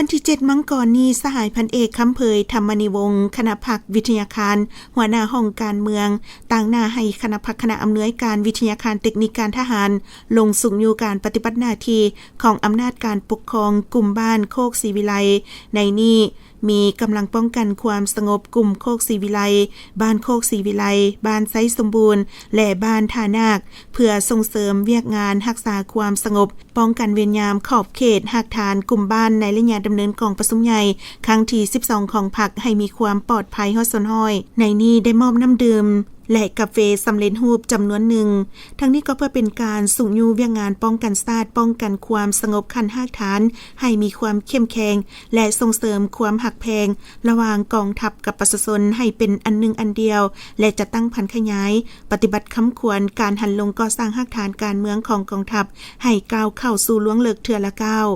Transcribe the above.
ວັນທີເຈັດມັງກອນນີ້ ສະຫາຍພັນເອກ ຄຳເຜີຍ ທຳມະນີວົງ ຄະນະພັກວິທະຍາຄານ ຫົວໜ້າຫ້ອງການເມືອງ ຕາງໜ້າໃຫ້ຄະນະພັກຄະນະອຳນວຍການວິທະຍາຄານເຕັກນິກການທະຫານ ລົງຊຸກຍູ້ການປະຕິບັດໜ້າທີ່ຂອງອຳນາດການປົກຄອງກຸ່ມບ້ານໂຄກສີວິໄລ. ໃນນີ້ມີກຳລັງປ້ອງກັນຄວາມສະຫງົບກຸ່ມໂຄກສີວິໄລ, ບ້ານໂຄກສີວິໄລ, ບ້ານໄຊສົມບູນ ແລະ ບ້ານທ່ານາກ ເພື່ອສົ່ງເສີມວຽກງານຮັກສາຄວາມສະຫງົບ, ປ້ອງກັນເວນຍາມຂອບເຂດຮາກຖານກຸ່ມບ້ານໃນໄລຍະດຳເນີນກອງປະຊຸມໃຫຍ່ຄັ້ງທີສິບສອງຂອງພັກ ໃຫ້ມີຄວາມປອດໄພຮອດສ່ວນຮ້ອຍ. ໃນນີ້ໄດ້ມອບນ້ຳດື່ມ ແລະ ກາເຟສຳເລັດຮູບຈຳນວນໜຶ່ງ. ທັງນີ້ກໍເພື່ອເປັນການຊຸກຍູ້ວຽກງານປ້ອງກັນຊາດ, ປ້ອງກັນຄວາມສະຫງົບຂັ້ນຮາກຖານໃຫ້ມີຄວາມເຂັ້ມແຂງ ແລະ ສົ່ງເສີມຄວາມຮັກແພງລະຫວ່າງກອງທັບກັບປະຊາຊົນໃຫ້ເປັນອັນໜຶ່ງອັນດຽວ ແລະ ຈັດຕັ້ງຜັນຂະຫຍາຍປະຕິບັດຄຳຂວັນການຫັນລົງກໍ່ສ້າງຮາກຖານການເມືອງຂອງກອງທັບ ໃຫ້ກ້າວເຂົ້າສູ່ລວງເລິກເທື່ອລະກ້າວ.